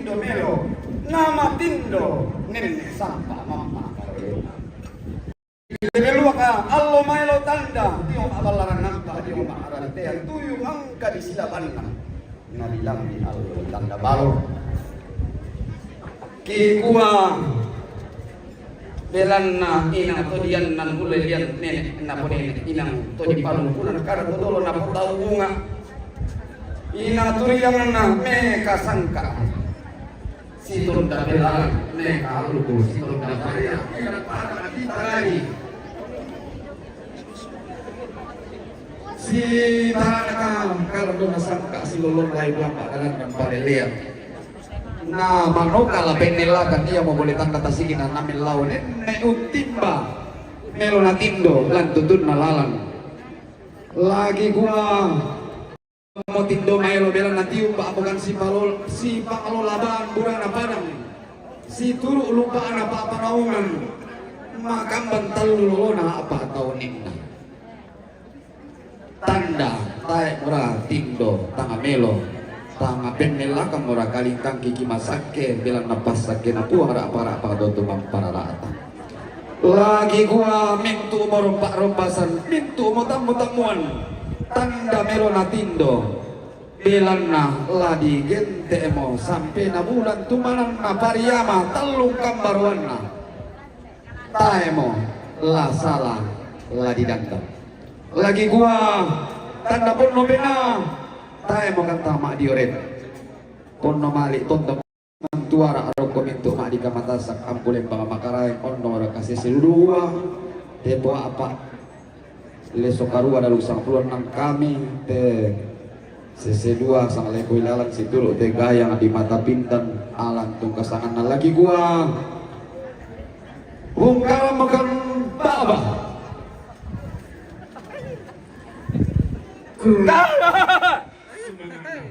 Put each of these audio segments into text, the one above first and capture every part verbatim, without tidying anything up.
Tindo melo, na matindo nenne' sampa mamma' karoena. Lebe luaka allo maelo tanda, dio ma'ballaran nampa, dio ma'araritea, tuyu mangka di silabanna. Na dilambi allo tanda balo. Kikua belanna inang to diannan ulle lian nene' naponene', inang to dipalungkunan kada to dolo napotau bunga. Inang to dianna meka sangka. Sitonda belalang meka alluku, sitonda belalang meka pada kita lagi. Sitanaka kalau nasangka silolong lai lampa dalan dan palelean. Na manoka la pennellakan ia mo bole tanda tasigina na mellau nenne' uttimba melo natindo lan tutunna lalan. Lagi kua mo tindo maelo belanna tiumba apokan sipalo-, sipangalola bang burana padang. Situru' lupa'na pa'panaungan makamban tallu lolona apa tauninna. Tanda, tae' mora tindo, tanga melo, tanga pennellakang mora kalingkangki ki masakke, belanna passakkena Puang ra'pa-ra'pa dotu mamparara'ta. Lagi kua mintu' mo rompa-rompasan, mintu' mo tammu-tammuan, tanda melo natindo, belanna la digente'mo sampena bulan tumananna pariama tallung kambaroanna. Tae'mo la sala la didandang. Lagi kua tanda ponno penaa, tae'mo kanta ma'dioren. Ponno mali' tonda mantuara rokko mintu' ma'dika matasak ampuleng banga makaraeng onno raka sese dua, tepo apa. Leso karua dalu sangpuluh enam kami te sese dua sang leko ilalang situru' te gayang di mata pintan alang tungkasanganna lagi kua. Bungkal makan baba. Sumanna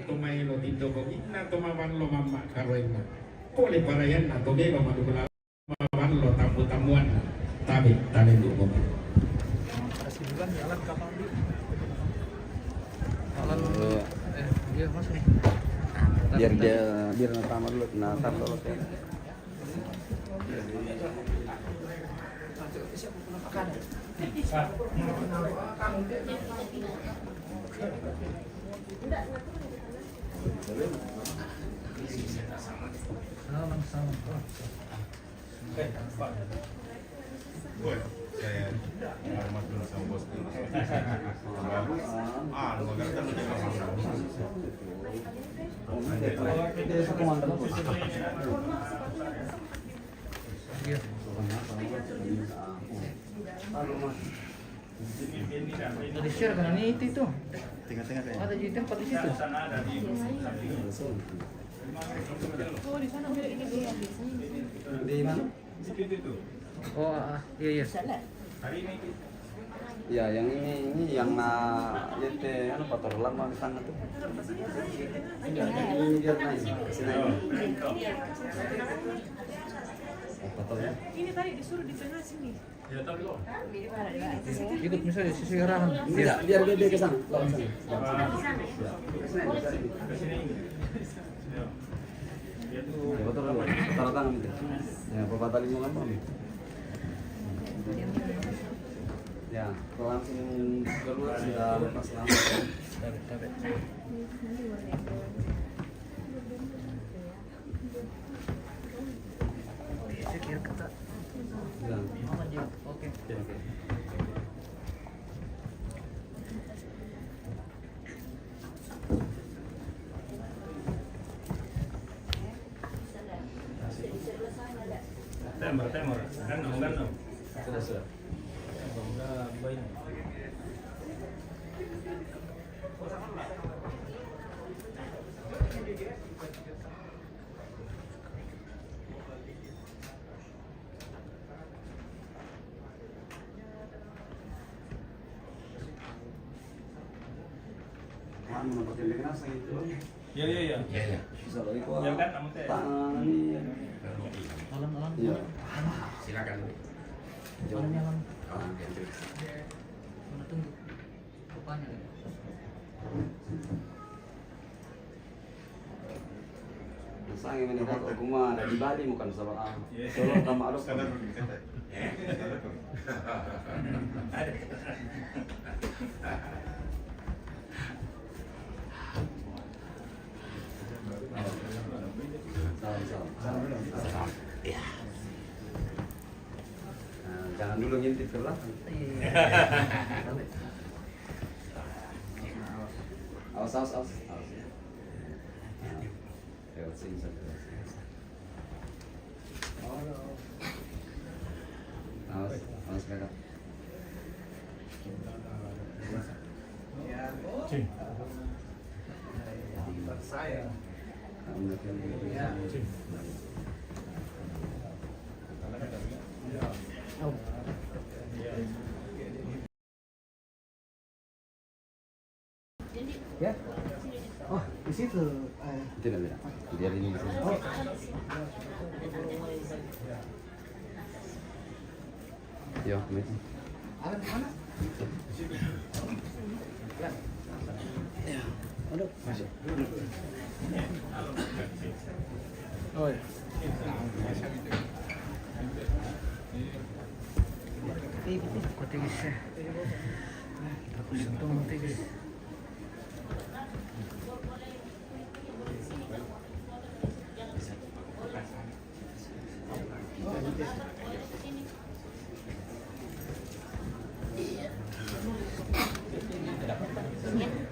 to maelo tindo ko inna to maballo mamma' karoenna. Pole parayanna to beba madukula. Maballo tammu-tammuanna, tabe', tabe' dulu. Biar dia, biar natama dulu, natama dulu. Salam, salam. Di-share ka na ni itu, itu. Tengah-tengah kayaknya. Ada di tempat di situ. Di mana? Oh, ah, ah. Iya, iya. Ya, yang ini, ini yang na, yang te, anu, kotor lama di sana tuh. Ini biar naik, kasih naik. Oh, kotornya. Ini tadi disuruh di tengah sini. Ikut misalnya sisi arahan. Enggak, biar dia, dia ke sana, bawa ke sana. Bawa ke sana. Ya. Betul, betul. Taruh tangan itu. Ya, bapak tali mau ngomong. Ya, langsung keluar sudah lepas lama. Temor, temor. Ganong, ganong. Sudah, sudah. Anu, pakai lagi nasa gitu. Iya, iya, iya. Iya, iya. Bisa lagi kok. Ya kan, kamu teh. Tangan ini. Alam, alam. Iya. Silakan. Alam, alam. Mana tunggu? Rupanya. Sange mene dato kuma na di Bali mo kan sama. Solo kama ado. Salam, salam. Salam. Ya. Nah, jangan dulu ngintip ke belakang. Iya. Awas, awas, awas, awas ya. Nah, lewat sini saja. Awas, awas, kakak. Cing. Cing. Ya. Oh, di situ. Eh. Itu namanya. Biar ini. Oh. Ya, itu. Ada di mana? Ya. Aduh, masuk. Oh, ya. Kote bisa. Tapos itong tigis.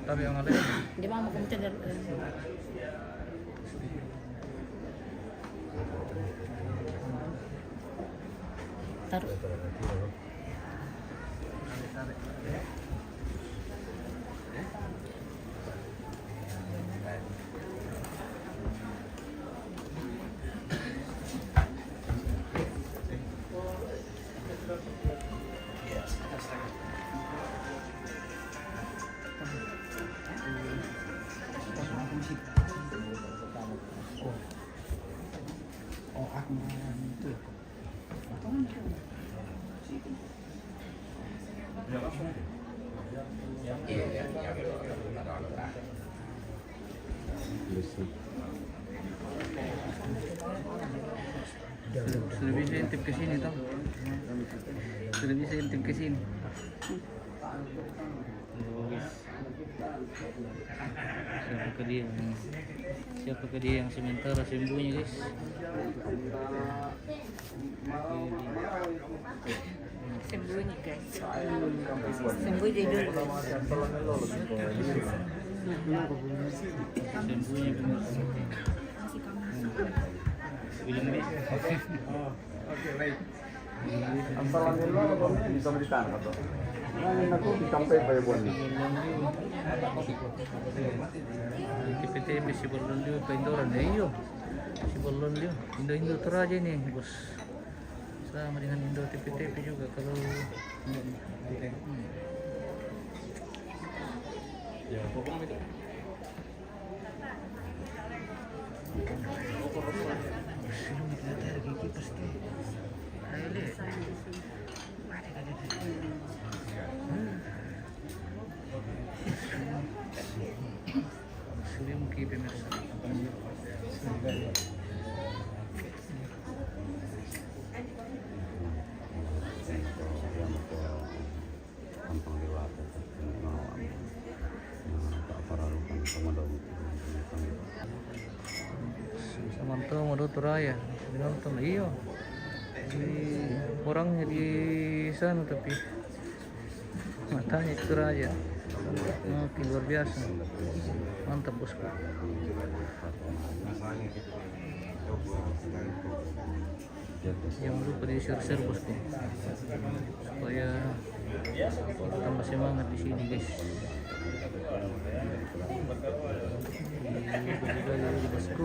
Tapi yang ada. Di mana kamu cender? Taruh. Oh, aku itu. Sudah bisa intip ke sini, toh. Sudah bisa intip ke sini. Siapakah dia yang, siapakah dia yang sementara sembunyi, guys? Sembunyi, guys. Sembunyi dulu, guys. Sembunyi dulu. Oke, baik. Ang salamelo ko kami, bisa mo di tanong to. Ngayon ako, di kampay pa yung buwan. T P T P si Borlon Liu, paindoran, eh, iyo. Si Borlon Liu, Indo-Indo to raja ini, bos. Sama dengan Indo T P T P juga, kalau Tampang dewata, tampang mawang. Nah, tak paralukan sama dong. Samantha mau do Toraya, binonton, iyo. Di orangnya di sana, tapi matanya itu raja. Oke, luar biasa. Mantap, bosku. Jangan lupa di-share-share, bosku, supaya tambah semangat di sini, guys. Jangan lupa juga ya, bosku.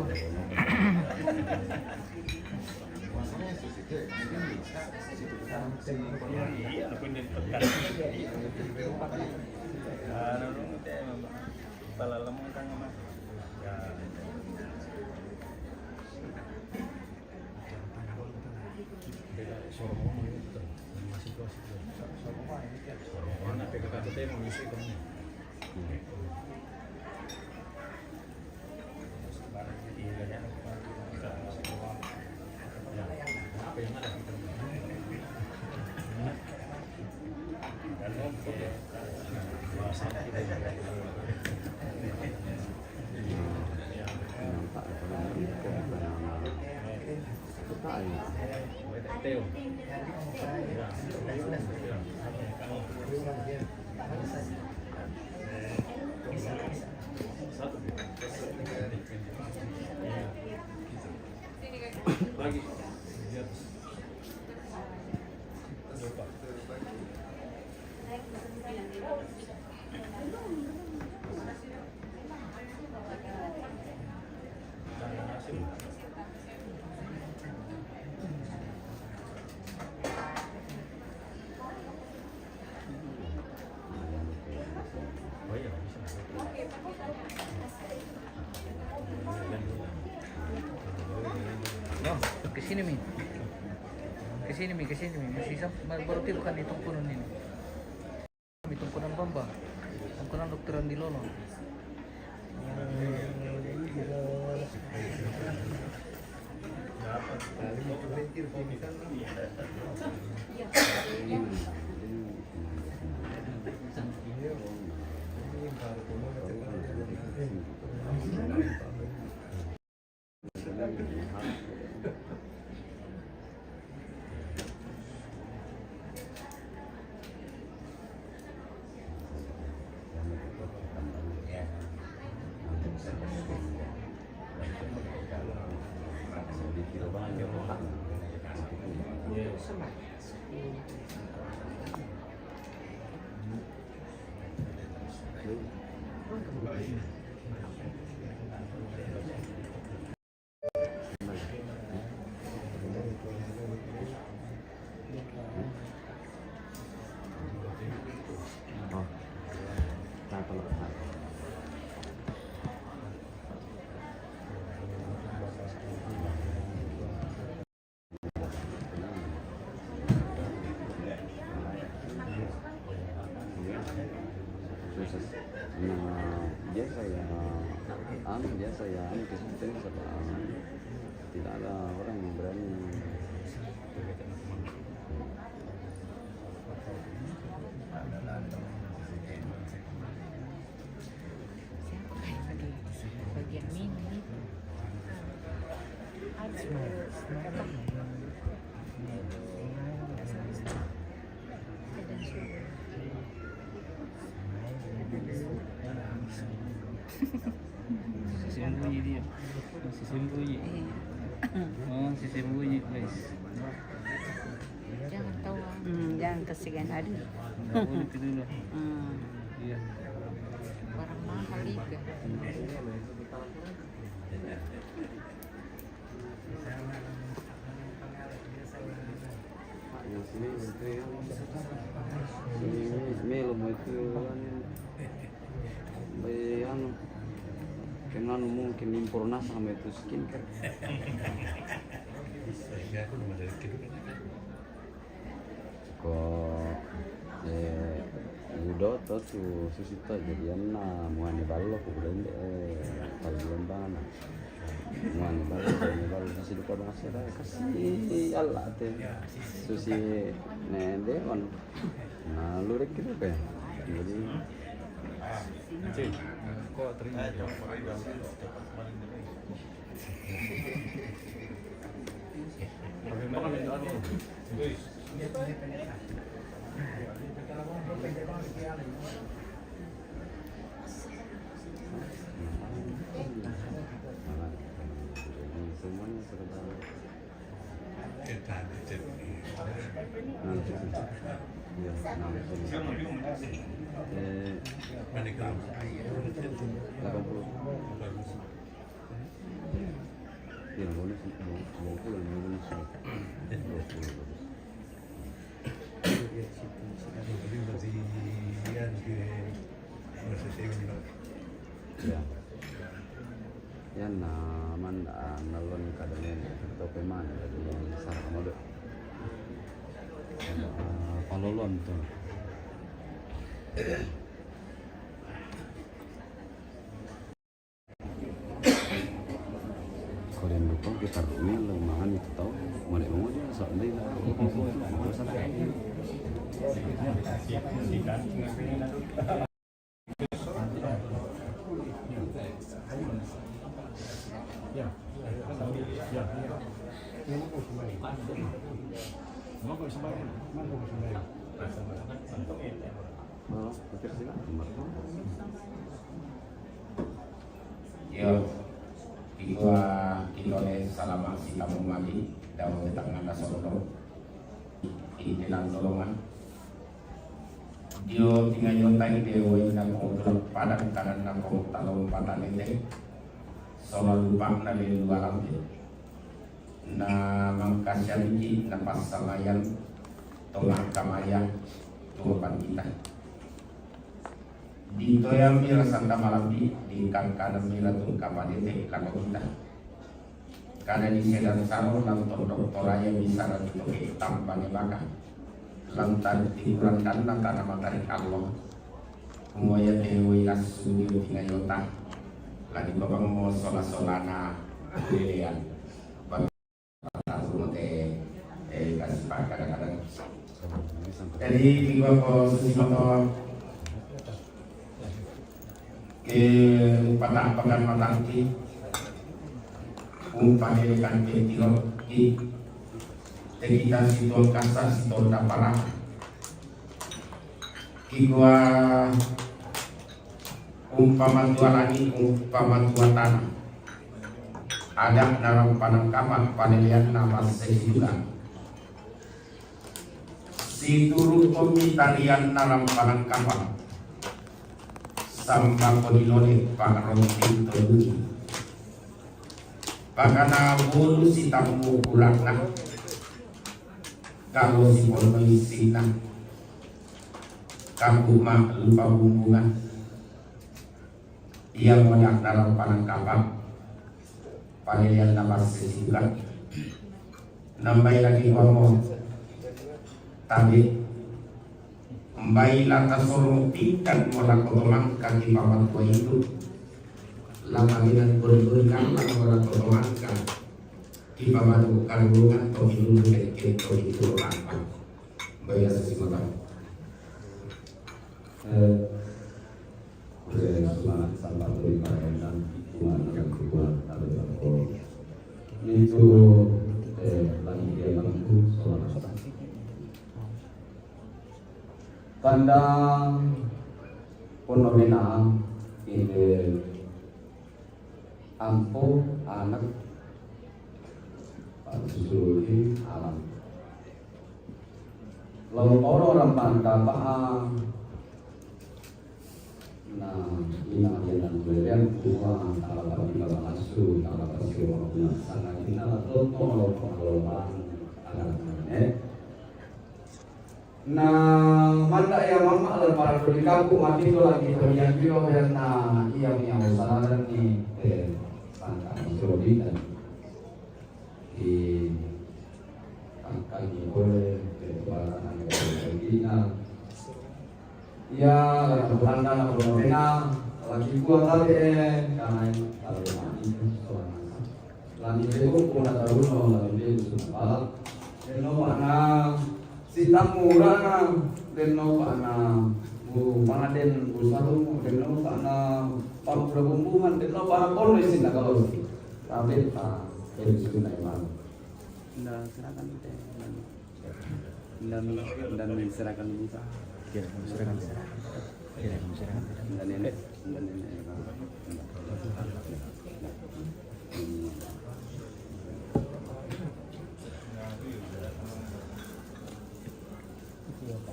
No, ke sini mi. Ke sini mi, ke sini mi. Masih sam-, ma-, baru tiba kan itong kuno ini. Itong kuno Bamba. Itong kuno Dokter Andi Lolo. Nah, biasa ya, anu, biasa ya, anu, kesulitan sebab tidak ada orang yang berani. Siapa ya, bagi, bagi yang ini? Ada. Sisembunyi dia. Sisembunyi. Iya. Oh, sisembunyi, guys. Jangan tahu, ah. Hmm, jangan kasihan hari. Nggak boleh tidur lah. Hmm. Iya. Barang mahal juga. Yang sini, sini, sini, sini, lo mau itu, kan. Baik, anu, kena mungkin impor nasa sama itu skincare. Ko, eh, udah tuh, tuh, susi tuh jadian na muani ballo ko bulende, eh, kalau belum bana. Muani ballo, muani ballo, susi duka bangsa dah, kasih Allah teh. Susi, ne, deh, wan. Nah, lurek gitu, Pe. Jadi, semuanya serba. Nah, itu. Iya, nah, itu. Eh, delapan puluh. Iya, bonus, bonus, bonus, bonus. Dua puluh, bonus. Ya. Ya, na, man, ah, nalon kadang ini, atau pemain, jadi yang besar sama dok. Ah, kalau lon tuh. Korean lupa kita rumah lemahan itu tahu. Mana mau dia sampai lah. Iyo, kito, ah, kito ne salama si tamu mati, damo tetangana solo. Ite nang tolongan. Dio tingayo tai de wai na kong tulak padang kanan na kong talong patanete. Sola lupa na le dua lampe. Na mangkasian iki na pasamayan. Toma kamaya. Toma pandita. Di toya mira santa malambi, di kangkana mira tungka padete lako kita. Kada di sedan saro nang tondok toraya bisa na di toke tambane baka. Lantan tiburan dan na tana matari Allah. Kumoya tewe lasu dio tingayota. Lagi babang mo sola-solana. Lelean. Bang tasu mote, eh, kasi pa kadang-kadang. Jadi, minggu ako susimoto ke patang pakan matangki, umpane kan petiro ki, te kita situ kasa situ dapara. Kigua umpama tua langit, umpama tua tanah. Ada dalam panangkapan panelian nama sejuta. Situru pemitarian dalam panangkapan. Samba kodilone pangaronting todungi. Pakana bolu sitamu kulakna. Kamu si pono isina. Kaku ma lupa bumbungan. Ia modak dalam panangkapan. Panelian nama sejuta. Nambai lagi wamo. Tabe. Mbai lata soro pingkan mola kotomangka ki pamatua itu. Lama minan beri-beri kan mola kotomangka. Ki pamatua karungan to itu. Ke to itu apa. Mbai lata si mata. Eh, Oke, semangat sampai di Pak Endang, semangat yang kuat, ada yang kuat. Itu, eh, lagi dia mampu, semangat. Tanda ponomena ini ampo anak Pak Sujudi alam. Lalu orang pandapaan. Nah, ina yang kuliah tua, kalau bagi balasu, kalau bagi orang punya sana, ina lah tonton lo pengelolaan anak nenek. Nah, manda ya mama alam para kuli kampung mati tu lagi pergi ambil yang na iya punya usaha dan ni, eh, pangkat masih dan di angka ni boleh, eh, barang yang boleh kita. Ya, lagi Belanda, lagi Belanda, lagi gua tadi, eh, karena kalau mati, soalnya. Lani dego pona taruno lani dego suna pala. Deno pana sitamu urana, deno pana bu panaden bu sarumu, deno pana pamura bumbuhan, deno pana kono isinna kalosi. Tabe pa, deno suna iman. Nah, silakan teh. Dan, dan serahkan dulu, Pak. Iya, serahkan. Iya, serahkan. Dan ini, dan ini.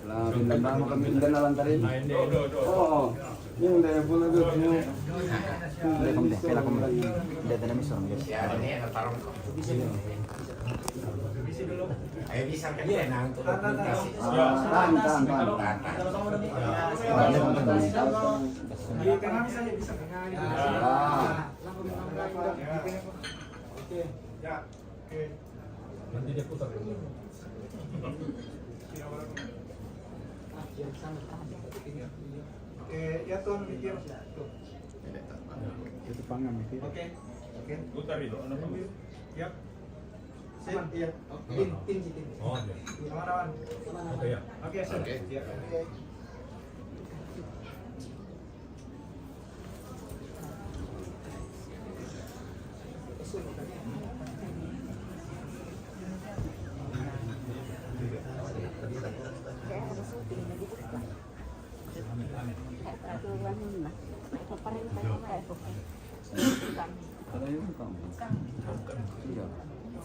Lah, pindah nama kami, pindah nalan tadi. Oh, oh. Ini udah pulang tuh. Ini. Udah, kamu deh, kela kamu. Udah, tenang, sorong, guys. Ayo, bisa kan dia, nah, untuk komunikasi. Tahan, tahan, tahan. Di tengah bisa, bisa. Oke. Ya. Oke. Nanti dia putar. Oke, ya, Tuan, mikir. Tuh. Itu panggang, mikir. Oke. Oke. Putar itu, anak. Yap. Sip, iya. Tin, tin, tin. Oh, iya. Aman, aman. Oke, ya. Oke, sip. Oke. Iya. Oke.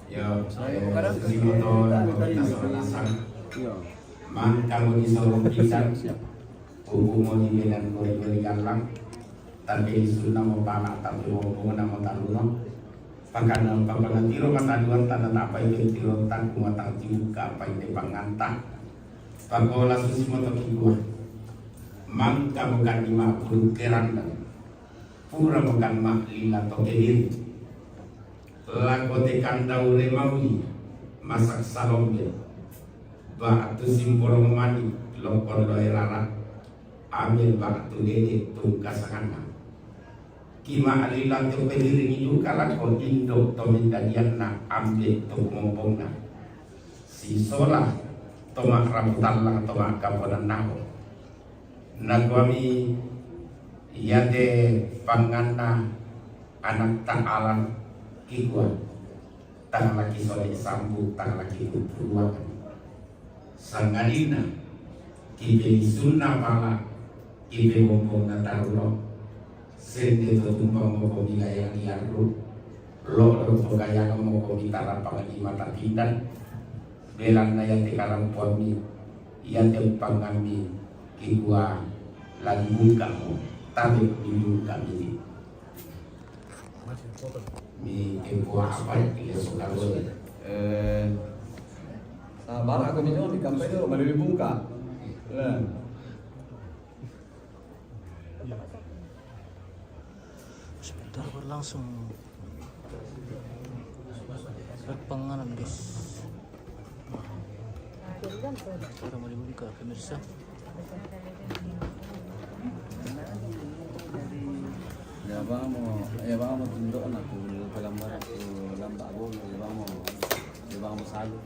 Yo, eh, susi moto, komunitas Makassar. Mangka mo di Solo Pisang. Siap, siap. Kuku mo di Medan, kori-kori galang. Tapi sunna mo pala, tapi mo mo na mo taruno. Pakana, pakana tiro mataduan tanda tapa itu tiro tak mo tang tiuka apa itu panganta. Pakola susi moto kikua. Mangka mo kani ma puru keranda. Pura mo kan ma lila to kediri. Lako te kanda ure mauli, masak salombe. Batu simporo mani, lokon loe rara. Ambil batu dede tungka sangana. Kima alila to kediri ni duka lako indo to mindadianna ambil to mompongna. Si sola to mak rambutan lang to mak kaponan naho. Nakuami, iate panganna anak ta alang kikua, tang laki sole sambu, tang laki kupuruangan. Sangadinna, kipe lisunna pala, kipe bombong na taruno, sende to tumpang mo komi gayang iarru, lo to gayang mo komi tarapang di mata pindan, belanna yate karampuanmi, yate panganmi, kikua lagi buka mo, tapi di buka mi. Mi kikua apa ya, suka lo ya. Eh, sabar aku minum di kampai itu, baru dibuka. Lah. Sebentar, berlangsung. Berpenganan, guys. Para malibuling ka, pemirsa. Ya, bang mo, ya, bang mo tunduk na ku gambar ku lambak bo, ya, bang mo, ya, bang mo salu.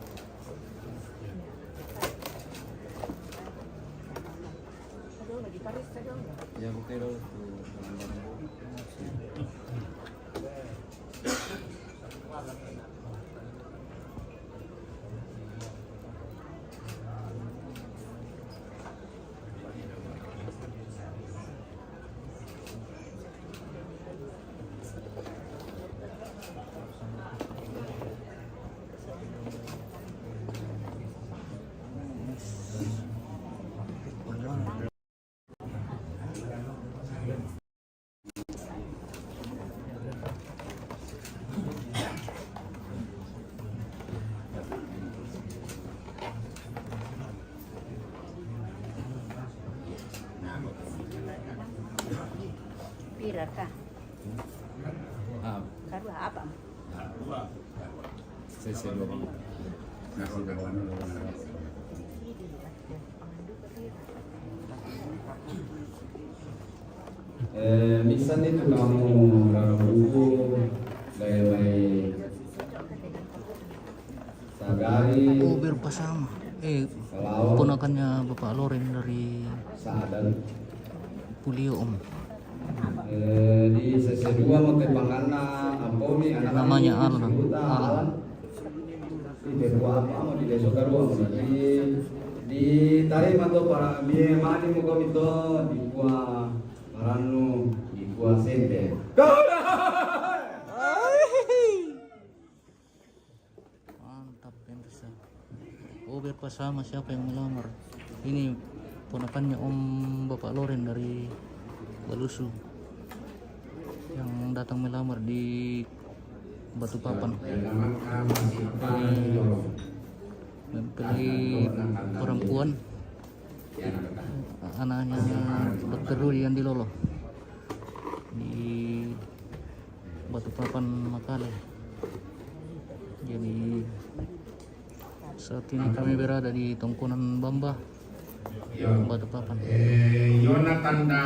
Ya, bukan lo tu gambar bo. Pira ka? Ah. Karua apa? Sesi dua bang. Eh, misalnya itu kamu dalam buku, dari, dari Sagari. Oh, berpasama. Eh, ponakannya Bapak Loren dari Sadar. Pulio, Om. Eh, di sesi dua mau tepanganna, ampau mi anak. Namanya Alan. Alan. Di Depok apa mau di Desa Garuang. Di, di tari mato para mie mani mau kami to di Kua Maranu, di Kua Sente. Mantap, pemirsa. Oh, berpasama siapa yang melamar. Ini ponakannya Om Bapak Loren dari Balusu yang datang melamar di Balikpapan. Ini mempelai perempuan, anaknya Dokter Rudi Andilolo di Balikpapan, Makale. Jadi, saat ini kami berada di Tongkonan Bamba, Balikpapan. Eh, Yonatan da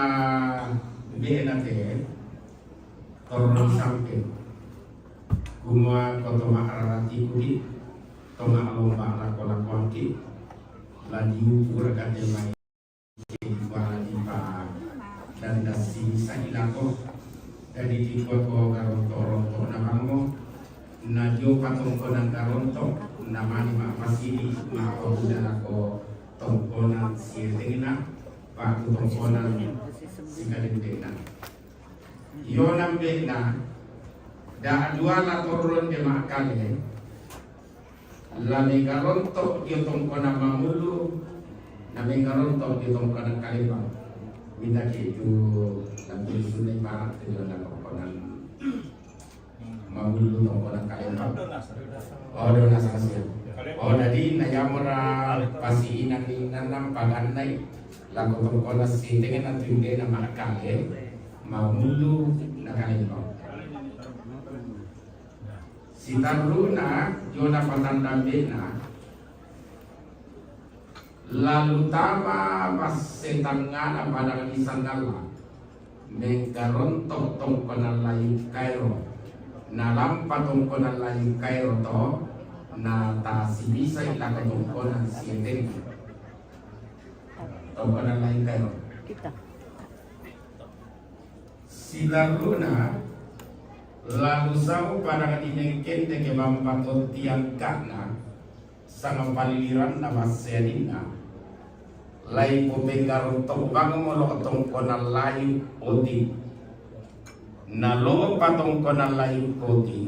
B N T, turun samping. Kumua ko toma ararati kudi, toma lomba lako-lakoanki, la diukur kate mai. Wala dipa dan dasi sa ilako. Dadi dikua ko garonto-ronto namango. Na dio patongkonan garonto, namani ma pasidi, ma pabuda lako tongkonan si tengina, paku tongkonan si kadendena. Iyo nambe'na, Da'dua la torron de ma'kale, la menggaronto' dio tongkona Mamullu, na menggaronto' dio tongkona Kalembang. Minta ke tu la Mamullu sunne barat tu la tongkona Mamullu tongkona Kalembang. Oh, do nasa sia. Oh, jadi na yamora pasi'inan ni nanam pagannai lako tongkona Sieteng na tundena ma'kale, Mamullu na Kalembang. Sitarruna dio na patandambena, lalu tama massetangngana padang di Sandalla, menggaronto' tongkona Layuk Kairo, nalampa tongkona Layuk Kairo to, na tasibisai lako tongkona Sieteng. Tongkona Layuk Kairo. Sitarruna, lalu samo padang di Nengkende ke mampatottiang ka'na, sanga paliliranna masseaninna. Lai popenggaronto' bang molo tongkona Layuk Oti. Nalopa tongkona Layuk Oti,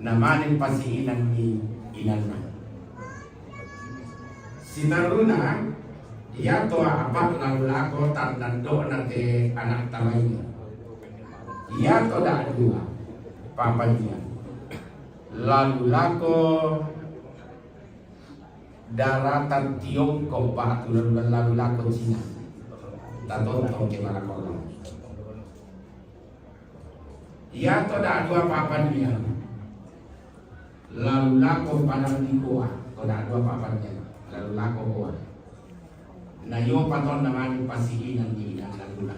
namane pasi'inanni inanna. Sitarruna, iato apa'na ulako tannando'na te ana' tabaine. Iato da'dua papannian. Lalu lako daratan Tiongkok ba'tu lalu, lalu lako Cina. Tatontong ke malako. Iato da'dua papannian. Lalu lako padang di Gowa, to da'dua papannian. Lalu lako Gowa. Na io patonna mani pasi'inanni inanna luna.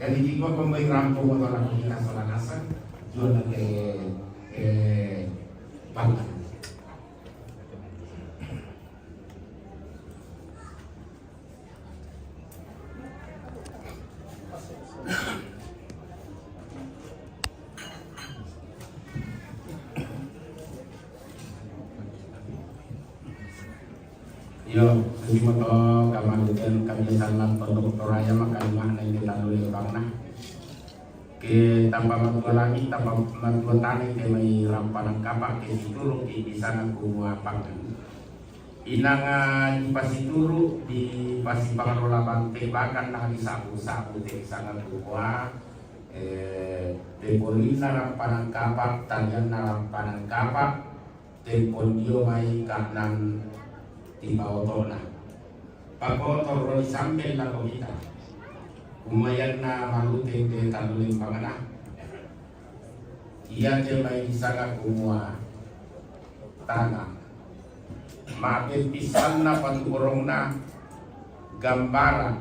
Jadi di Gowa kombai rampo moto lako kita sola nasang, jual lagi, eh, pangan. Iyo, sudimo to kamaluten kami sanna Pondok Toraya, maka lima na inde talu lembangna. Ke tamba matua lagi, tamba matua tane, ke mai rampanan kapa, ke situru' ke di sana kumua pangan. Inanga dipasituru', dipasipangarola bante, bahkan na disabu-sabu te di sana kumua, eh, pepolinna rampanan kapa, talianna rampanan kapa, tempon dio mai ka'nan tipaotona. Pakotor ro disambel lako kita. Kumayanna malute te talu lembangna. Ia te mai disanga kumua tana. Ma'peppissanna patukorongna gambara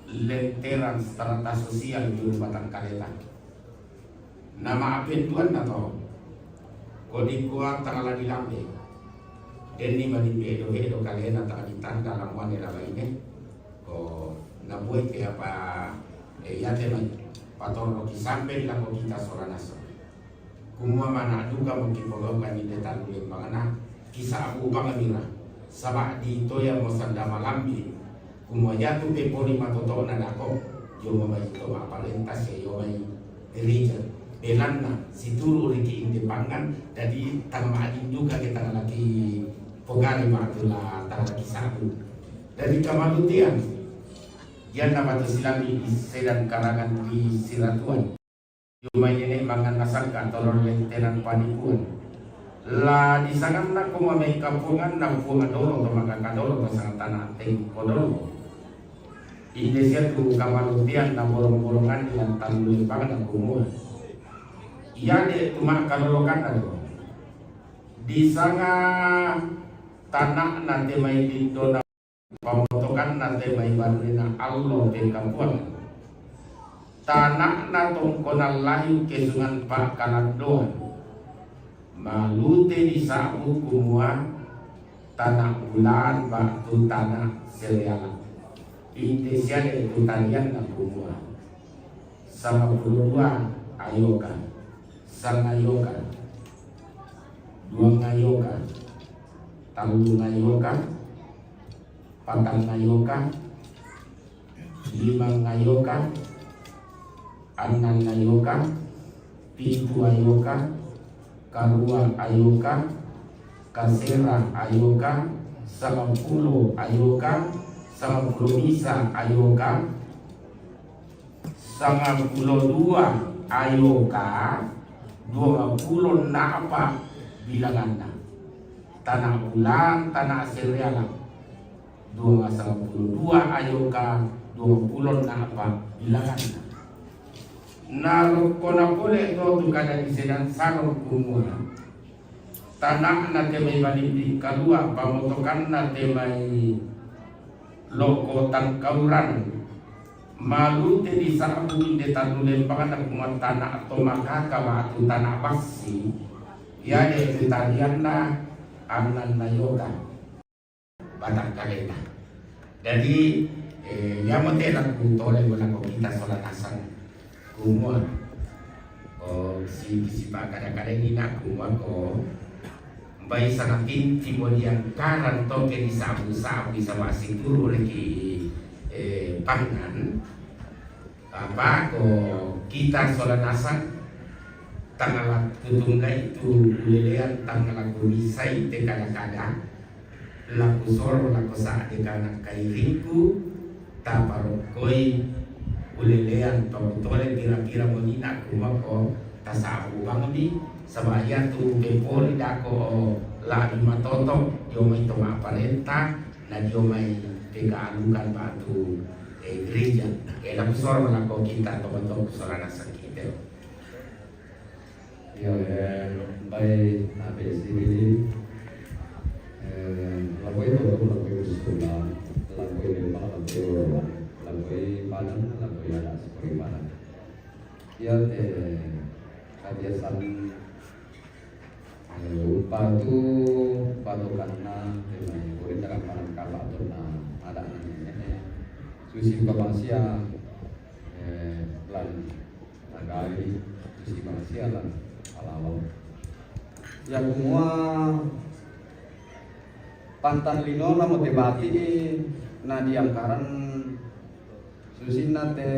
lenteran strata sosial di rumah tangga leta. Na ma'penduanna to, ko dikua tangala dilambe. Denni mani pedo-pedo kalena tang ditanda lamuane la baine. Ko nabuai ke apa, eh, iate mai patorro ki sampe lako kita sola naso. Kumua mana duka mo kipogaukan inde talu lembangna, kisa'bu bangmira. Saba' di toya mo sanda malambi. Kumua iatu pepoli matoto'na dako, dio mai to ma'parenta sia io mai gereja. Belanna situru' riki inde pangan, jadi tang ma'din duka ke tang laki pogale ma'tula tang laki sabu. Dari kamalutian, ianna batu silambi di sedan karangan di Siratuan. Dio mai nene' mangan nasangka tolor lentenan panipuan. La disanganna ko mamai kapuanganna puang dolo to maka kadolo to sangtana tengko dolo. Inde sia tu kamalutian na borong-borongan di antang lembang na kumua. Iade tu maka lolokanna do. Disanga tana'na te mai lindona. Pamotokanna te mai banrina allo pengkapuangan. Tana'na tongkonan layu kesungan pa'kalandoan. Malute disabu kumua tana' bulaan ba'tu tana' serealan. Inde siade tu talianna kumua. Sangpulo dua ayoka. Sangayoka. Duangayoka. Tallungayoka. Patangngayoka, limangngayoka, annangngayoka, pituayoka, Karua ayoka, kasera ayoka, sangapulo ayoka, sangapulo misa ayoka, sangapulo dua ayoka, duangapulo na'pa bilanganna. Tana bulan, tana sereala. Duangasangapulo dua ayoka, duangapulo na'pa bilanganna. Narokkona pole to tu kada disenan sarong kumua, tana'na te mai Malibbi Kalua, pamotokanna te mai loko Tangkauran, malu te disa'bu inde tallu lembangna kumua tana to makaka batu tana bassi, iade tu tarianna annanna yoka. Batang kalena. Jadi, eh, yamo te laku tole mo lako kita sola nasang kumua. Oh, si, si pakada-kada ni nak kumua ko. Mbai sangatin timo diangkaran toke di sabu-sabu di sama situru lagi, eh, pangan. Apa ko kita sola nasang tangala kutunggai tu ulelean tangala kumisai te kada-kada. Laku soro lako sa'de kana kairingku, taparokkoi ulelean tau tole pira-pira monina kumako tasabu bangmi, saba iya tu pepoli dako labi matoto dio mai to ma'parenta na dio mai pegaalukan batu, eh, gereja. Eh, laku soro lako kita to matoku sola nasang kita. Iya, eh, mbai, A B C D, eh, lako itu, lako itu sekolah, lako itu lembang, lako itu lembang, lako itu padang, lako itu ada seperti padang. Iya, eh, kebiasaan, eh, upa tu, patokanna, eh, boleh dalam barang kapal tu, nah, ada nanya, eh, susi buka bangsia, eh, pelan. Nagai, susi bangsia la alawa. Iya kumua pantan lino lamo te bati na diangkaran susinna te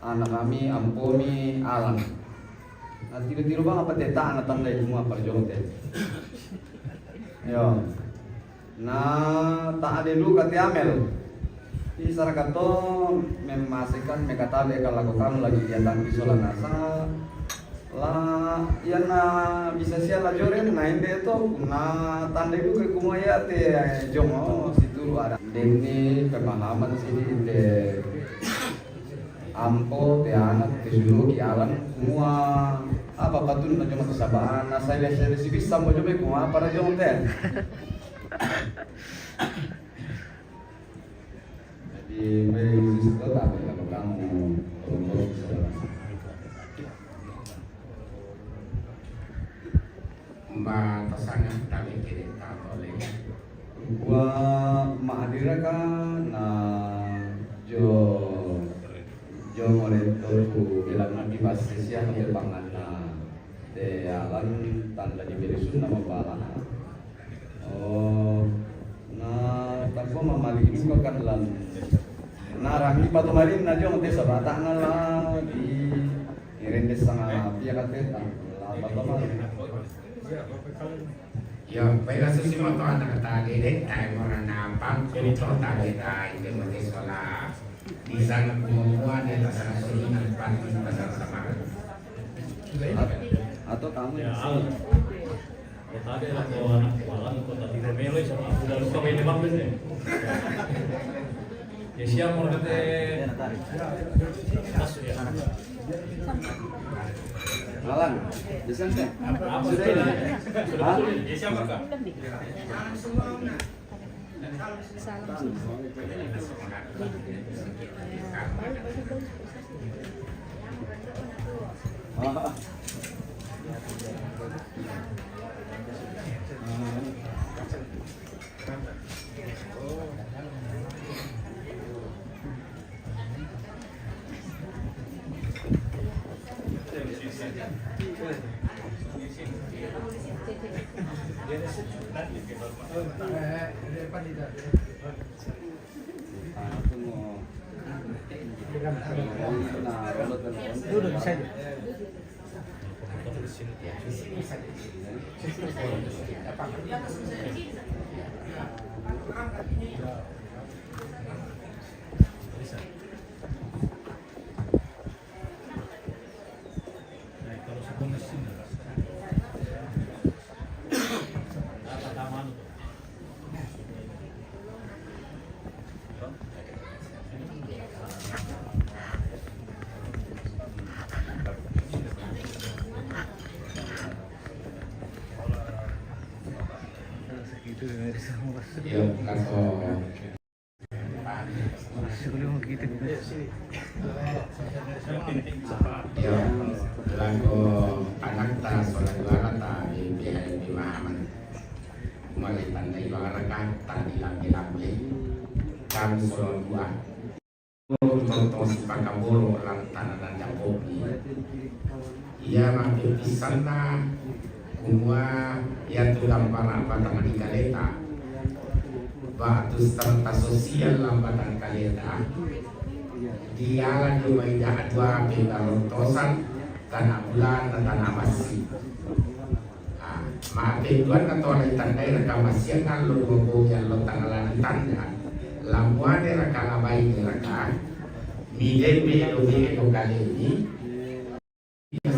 ana kami ampomi alang. Na tiru-tiru bang apa te ta na tandai kumua parjong te. Yo. Na ta'ade luka te Amel. Isaraka to memmasekan mekatabe ka lako kamu lagi diatang isola nasa. La, iyanna bisa sia la jore na inde to, na tandai luka kumua iya te jongo situru ada. Denne pemahaman sini inde. Ampo te anak te suluki alang semua apa patun na joma kesabaan na saya saya sibis sambo joma ku apa na joma te. Jadi mai sisi kota apa kamu. Mba tasanga tabe kede tatole. Wa ma'adiraka na jo, jo moletto ku bilang nanti pas sia ke panganna te alang tanda di berisunna mabala. Oh, na takwa mamali juga kan lan. Na rangi patu malin na jong te sabata na la di irende sanga pia kateta. La patu malin. Yo, pai la susi moto anak tadi deh, tai mora napang, kuto tadi tai, dia mati sekolah. Di sana kumua, dia tak sana sini, nak panti, pasar sama. Atau kamu yang sini? Kota de la ko anak kuala, kota di Romelo, sama aku dah lupa ini bang deh. Ya siap, mau kata. Masuk ya. Alan, di sana teh? Sudah ini? Hah? Salam semua. Ah. Duduk di sana. Iya, langsung. Iya, lagu anak ta sola dua ta di pihak di Mahaman. Mulai tandai bang raka ta di lambe-lambe. Kami sola dua. Tonton si pakaboro lantana dan dapomi. Iya, mate pisanna kumua iya tu gampara batang di kaleta. Batu serta sosial lambatan kaleta. Diala di maida dua pembarontosan tanah bulan dan tanah basi. Ah, mate tuan atau ada tandai reka masiang lo gogo yang lo tanggal tanda. Lamuane reka labai reka. Midembe lo be lo kale ini.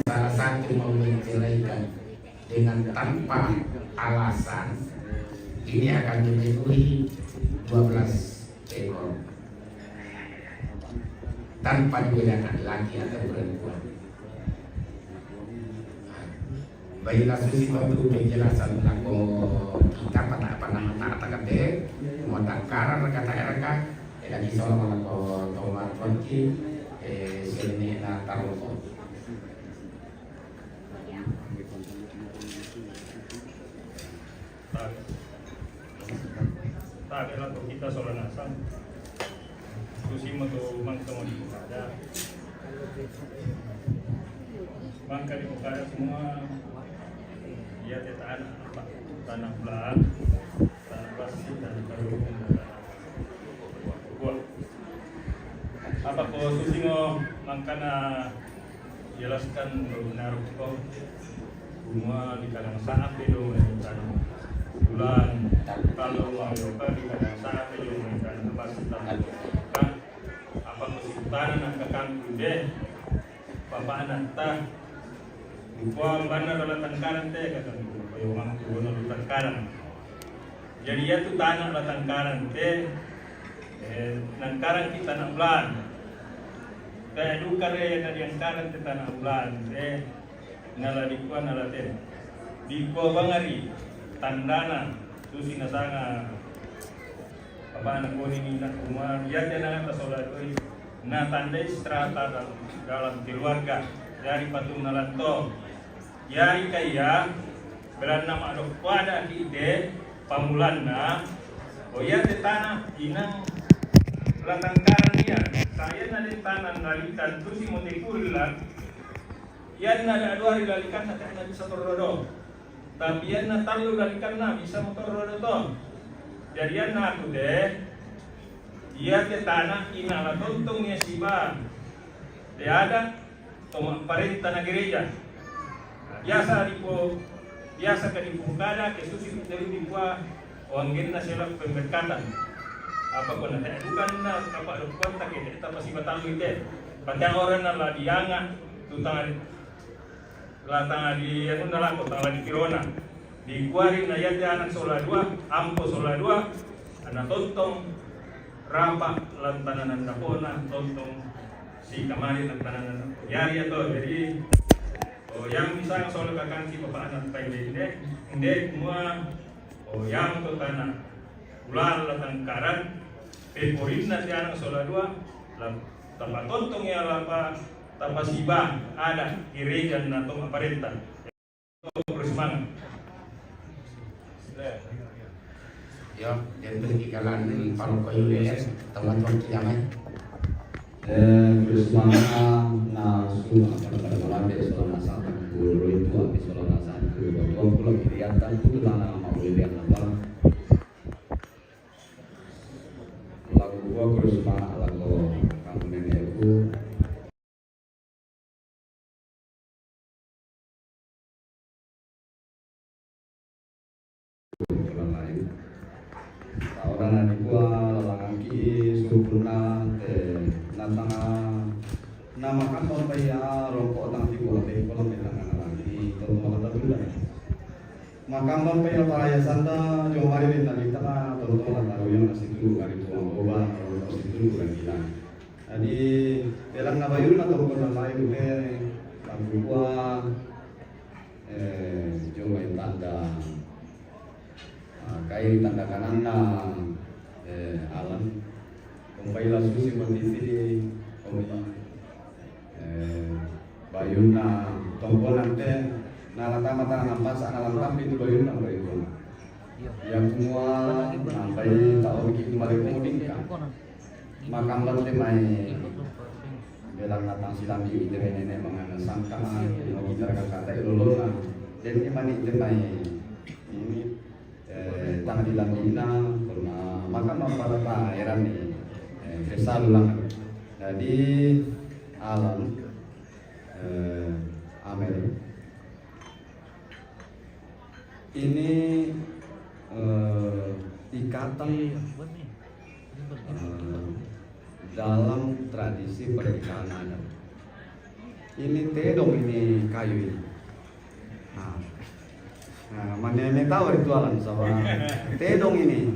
Salah satu mau menceraikan dengan tanpa alasan, ini akan memenuhi dua belas ekor tanpa dibedakan laki atau perempuan. Baiklah, susi bantu penjelasan lako kita pada apa nama tak kata kata, mau tangkaran kata eraka, eh, lagi soal lako Tomar Fonki, eh, sini na taroko. Tabe. Tabe lako kita sola nasang. Susi mo tu mangka mo di Bukada. Mangka di Bukada semua. Iya te tanah apa? Tanah bulan, tanah basi, tanah karung, tanah buah. Apa ko susi mo mangkana jelaskan baru naruh ko. Semua di kadang saat itu, bulan, kalau mau yoka di kadang saat itu, bulan, pasti tahu. Apa kesultanan angka kampung deh, bapak anak ta, buku banna dalam tangkaran te, kata buku, koyo mampu dalam tangkaran. Jadi iya tu tanah la tangkaran te, eh, nangkaran kita tanah bulan. Kayak duka re na diangkaran te tanah bulan te. Nala dikua nala te. Dikua bangari tandana susi nasanga apa na koni ni na kuma iya te na ta sola doi na tandai strata dalam keluarga dari patung nalanto. Yari kaiya, belanna maddokkoadaki te pamulanna, o iya te tana inang latangkaran iya, sayanna de tana nalikan tusi mote kulla, iyanna de aduari lalikanna tena bisa torrodo. Tapi iyanna tallu lalikanna bisa motorrodo to. Jadi iyanna aku te, iya te tana inang latontong iya siba. Te ada to mapparenta na gereja. Biasa dipo, biasa ka dipukada ke susi dikua, o anggenna sela pemberkatan. Apa ko na te bukan na apa dokuanta ke te tapa sibatallu ite. Pate orang na la dianga tu tangan la tanga di anunna lako tanga di tirona. Dikuari na iya te anak sola dua, ampo sola dua, ana tontong rapa lantananan dapona tontong si kamari lantananan dapo. Yari atau jadi, oh, yang bisa sola kakang si bapak anak pai inde, inde semua, oh, yang to tanah ular latangkaran, peporinna si anak sola dua, la tapatontong ya lapa tapasiba ada gereja na to aparenta. Terus semangat. Ya, jadi ikalan paroko yule, teman-teman kiamai. Eh, terus semangat, na su akan pada malam, sola nasang, guru itu, habis sola nasang, guru itu, pulang kiriatan, itu tanah sama ulian apa. Lagu gua terus semangat, lagu kamu nenekku. Tongkonan lain. Taona na dikua lalangangki sukunna te natanga namakamba pai a rompo tang tiku ate kolam tangana lagi tonto mata tunda. Makamba pai a paraya sanda jomari lina litana tonto mata ruyang na situ ari tuang oba ronto situ lagi. Jadi belang na bayuna tongkonan lain te tangkukua eh, jomai tanda ah, kai tanda kananna eh, Alan. Kombai la susi matiti kombai eh, bayuna tongkonan te nala tama tana nampasa nala tampi tu bayuna bayuna. Ya kumua nampai taon ki mare kumudingka. Makamba te mai belang natang silambi ite mai nene mangana sangka ino kita kata ilolona. Dan ini mani ite mai ini eh, tang di lambina kona makamba pada ta eran ni eh, kesalu lang. Jadi Alan eh, Amel ini eh, ikatan eh, dalam tradisi pernikahan adat. Ini tedong ini kayu ini. Nah, nah, mana yang tahu ritualan sama tedong ini.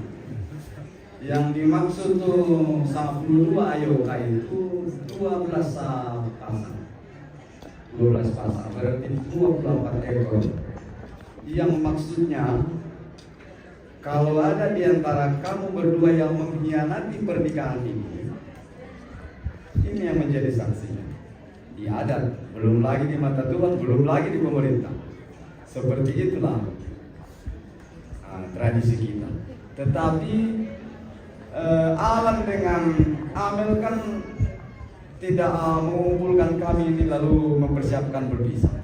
Yang dimaksud tuh sepuluh dua ayo kayu itu dua belas pasang. Dua belas pasang berarti dua puluh empat ekor. Yang maksudnya kalau ada di antara kamu berdua yang mengkhianati pernikahan ini, ini yang menjadi saksinya. Di adat, belum lagi di mata Tuhan, belum lagi di pemerintah. Seperti itulah ah, tradisi kita. Tetapi eh, Alan dengan Amel kan tidak ah, mengumpulkan kami ini lalu mempersiapkan berpisah.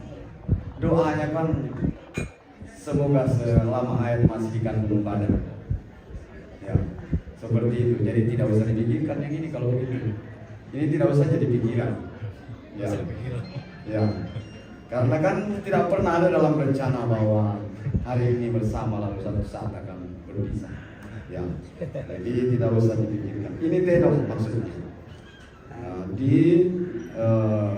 Doanya kan semoga selama ayat masih dikandung badan. Ya, seperti itu. Jadi tidak usah dipikirkan yang ini kalau begitu. Ini tidak usah jadi pikiran. Ya. Ya. Karena kan tidak pernah ada dalam rencana bahwa hari ini bersama lalu satu saat akan berpisah. Ya. Jadi tidak usah dipikirkan. Ini tedong maksudnya. Nah, di eh,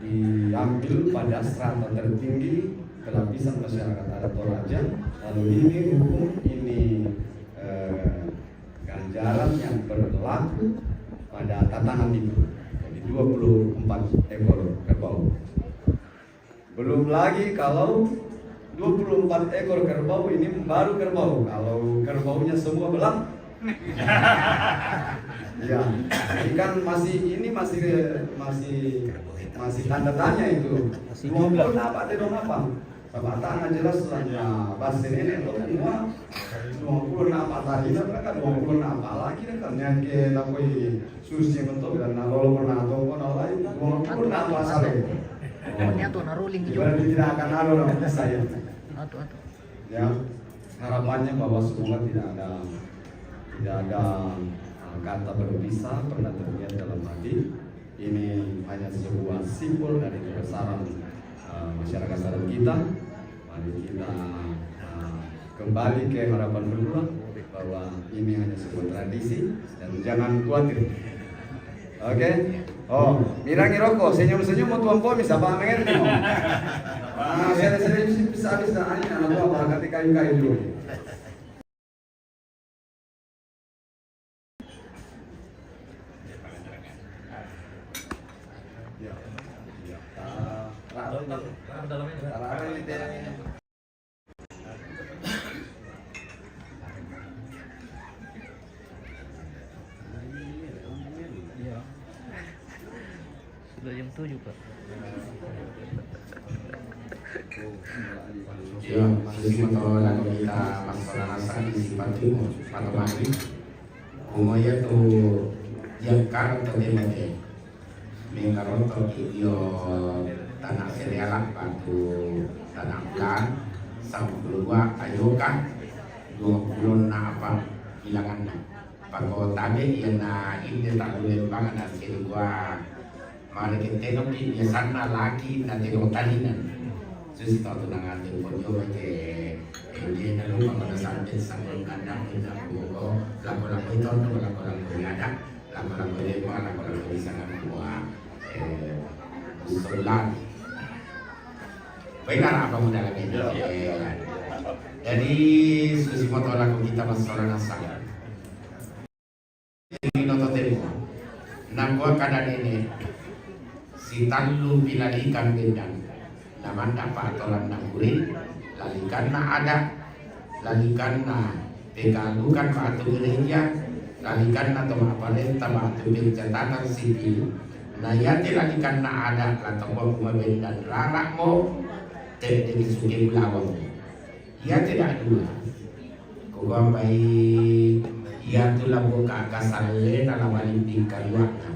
diambil pada strata tertinggi kelapisan masyarakat adat Toraja, lalu ini hukum ini eh, ganjaran yang berlaku pada tatanan itu. Jadi dua puluh empat ekor kerbau. Belum lagi kalau dua puluh empat ekor kerbau ini baru kerbau. Kalau kerbaunya semua belang, ya, ini kan masih ini masih masih masih tanda tanya itu. Dua puluh apa tedong apa? Sama tanya jelas lah ya. Bahasa ini kok semua dua puluh apa tadi mereka dua puluh apa lagi kan yang ke takoi susi yang betul dan nalolo pernah atau pun lain dua puluh apa salah. Pokoknya tuh na rolling juga. Berarti tidak akan ada orang saya. Atu, atu. Ya, harapannya bahwa semoga tidak ada tidak ada uh, kata berpisah pernah terlihat dalam hati. Ini hanya sebuah simbol dari kebesaran uh, masyarakat adat kita. Mari kita uh, kembali ke harapan berdua bahwa ini hanya sebuah tradisi dan jangan khawatir. Oke? Oh, bilang rokok, senyum-senyum mau tuan pomi, siapa mengerti mau? Ah, saya saya bisa bisa aja anak tua para kayu-kayu dulu. Ya, ya. Ah, raro ini. Raro ini. Sudah jam tujuh, Pak. Ya, sisi motor dan kita masalah rasa di sifat itu, pada mari. Umaya tu jangkar atau temate. Mengaroto ki dio tanah seriala batu tanah bulan sampulu dua ayoka dua puluh na apa ilanganna. Pako tabe iya na inde tabu lembangan na kedua mare keteno ki biasanna laki na tedong talinan. Susi tau tunangan Konjo ke, eh, dia na lupa pada sampai sabun kandang, kita buko, lako-lako itu, lako-lako ini ada, lako-lako ini apa, lako-lako di sana semua, eh, usulan. Baiklah, apa mudah lagi? Eh, jadi, susi motor aku kita masalah nasang. Ino to tempo. Nakua kada nene, si tallu pilalikan bendan. Namanda pa atoran nanguri, lalikanna ada, lalikanna pegalukan batu gereja, lalikanna to maparenta batu pencatatan sipil. Na yate lalikanna ada, la tokua kuma bendan raramo, tedde suke ulawang. Iya tidak dua. Kugua ampai iya tu labu kaka salle na lawali di kaluarga.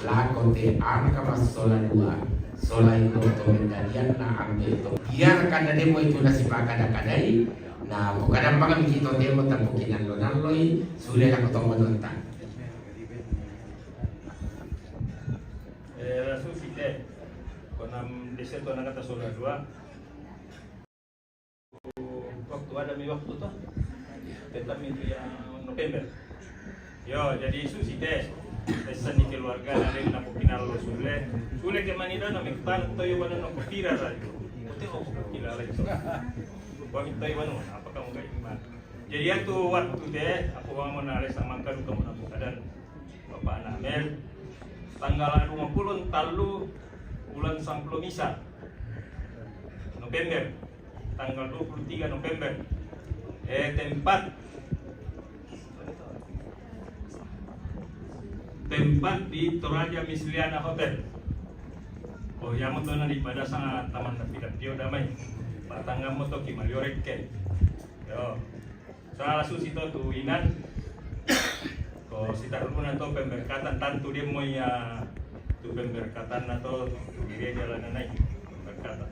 Lako te angka massola dua. Sola iko to mendalian na ambil to. Iya rekan demo itu nasi pakada-kadai. Nah, pokadang maka biji to demo tapukinan lo nalloi. Sudah lako to menonton. Eh, langsung sih deh. Konam desa tu anak kata sola dua. Waktu ada mi waktu toh. Tetap itu yang November. Yo, jadi susi deh. Pesan di keluarga ada yang napo kenal lo sule. Sule ke manida na mektan to yo wana no kopira lagi. Kote o kopira lagi. Wami to yo wana apa kamu gak iman. Jadi itu waktu deh aku mau nare sama kamu kamu napo keadaan. Bapak Namel, tanggal dua puluh tallu bulan sepuluh misa November, tanggal dua puluh tiga November. Eh, tempat tempat di Toraja Misliana Hotel. Oh, ya mau tuh nanti pada sangat taman tapi pio damai. Patangga moto ki Mario Rekken. Yo. Sala susi to tu inan. Ko sitaruna to pemberkatan tantu dia mo ya tu pemberkatan na to tu gereja la nanai pemberkatan.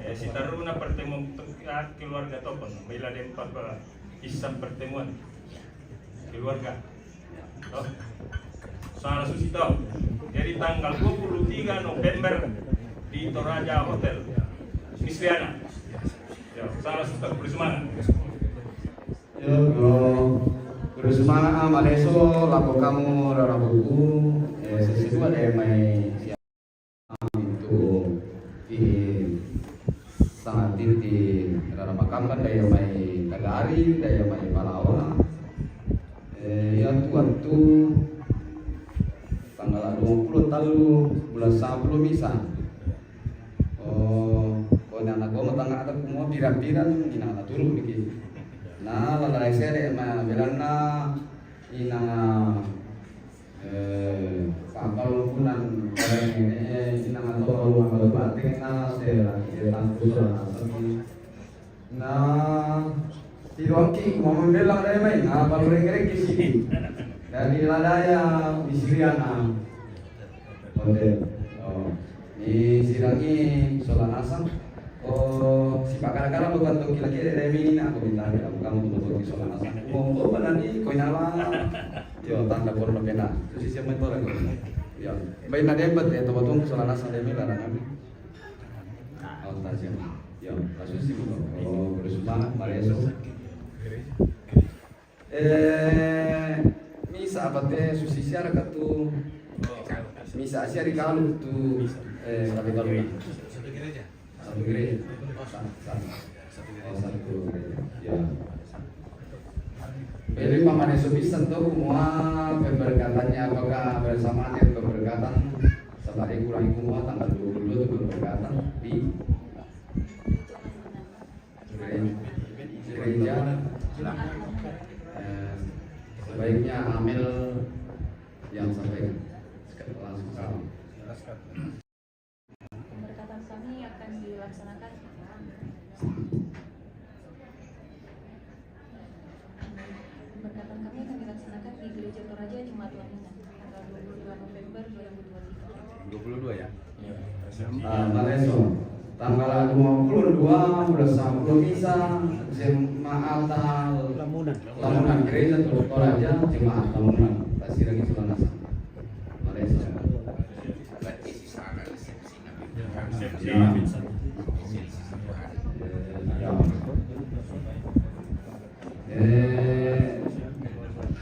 Eh, sitaruna pertemuan tu, ah, keluarga to pun. Bila dia empat pe-, kisah pertemuan keluarga. Toh. Sala susi to. Jadi tanggal dua puluh tiga November di Toraja Hotel. Misliana. Ya, sala susi to. Beri semangat. Yo, bro. Beri semangat, ah, maleso, lako kamu, rara buku, eh, sesi dua deh, mai siap. Itu, ini, sangat titi, rara makamban, daya mai Tagari, daya mai Palawa. Eh, ya, tuan tu, tanggal dua puluh tallu, bulan sepuluh misa. Oh, ko ina na ko matanga ada kumua pirang-pirang ina na turu diki. Na, lalai sede ma belanna ina, eh, pampal kunan, eh, ina na to rumah baru batin na sede, eh, tangku sola na sami. Na, tiroki, ngomong belang dai mai, na, palu rengke-rengke siki. Dari ladaya, di Siriana. Hotel. Oh. Ni sirangi sola nasang. Oh, si pakara-kara bukan tu kira-kira dai mai na, aku minta dia, kamu tu tu sola nasang. Ngomong mana ni, kau nyala. Yo, tanda porno pena. Tu si siapa itu lagi? Yo. Baik, na dempet ya, tu betul sola nasang dai mai lah, nami. Oh, tajam. Yo, kasus sih, oh, berusaha, mareso. Eh, misa apa te susi siara ka tu? Misa siara kalu tu, eh, satu kalu. Satu gereja. Sa-, sa-, oh, satu gereja. Ya. Jadi, pamane subisan tu, semua pemberkatannya apakah bersamaan dengan pemberkatan? Sampai kurang semua tanggal dua puluh dua tu pemberkatan di Gereja, gereja, eh, sebaiknya Amel yang sampaikan. Langsung salam. Pemberkatan kami akan dilaksanakan. Pemberkatan kami akan dilaksanakan di Gereja Toraja Jemaat Lamunan, tanggal dua puluh dua November dua ribu dua puluh tiga. Dua puluh dua ya? Ya. Ah, maleso. Tanggal dua puluh dua, bulan sepuluh misa, jemaat Lamunan. Lamunan, gereja Toraja, jemaat Lamunan. Tasirang itu lanasa. Maleso. Berarti sisa ada resepsi, nah. Ya. Resepsi. Ya. Resepsi. Eh,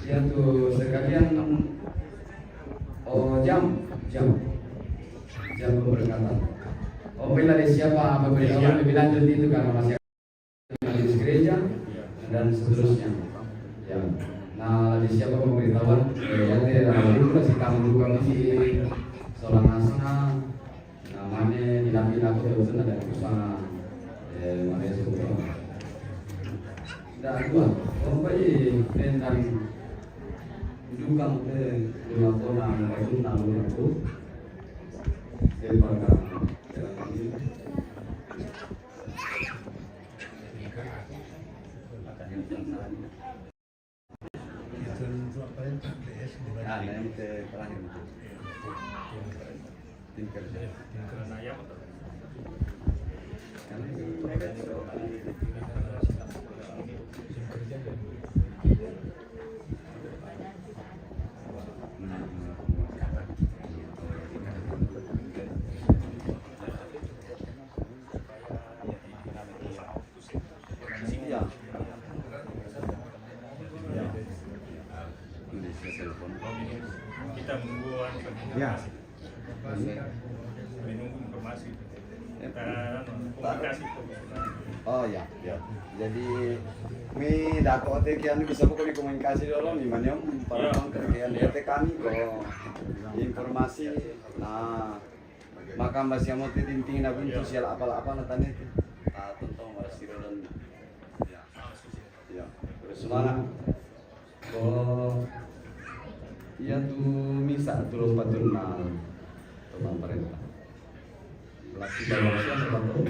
ya tu sekalian, oh, jam, jam, jam pemberkatan. Oh, bila ada siapa pemberitahuan lebih lanjut itu karena masih majelis gereja dan seterusnya. Ya. Nah, ada siapa pemberitahuan? Eh, ya, teh, nah, itu kasih kamu juga masih seorang asana. Namanya di Nabi Nabi itu ada usaha, eh, Maria Sutro. Tidak dua. Oh, baik. Tentang dukang teh dua kona, baik, tentang dua tu. Tentang Ah, yang terakhir itu. Tim kerja. Kita menunggu, anu, ya, menunggu informasi. Kita, anu, komunikasi. Oh, ya, ya. Jadi, mi dako te kian bisa pokoknya komunikasi dulu nih, maniom para, ya, tekian dia te kami ko informasi. Nah, maka masih mau te tinting na buntu sial apa-apa na tane. Ah, tontong marasi dulu. Ya. Ya, terus mana? Oh, iya tu misa tu lompat tu na, tu pemerintah. Laki bawa siapa tu?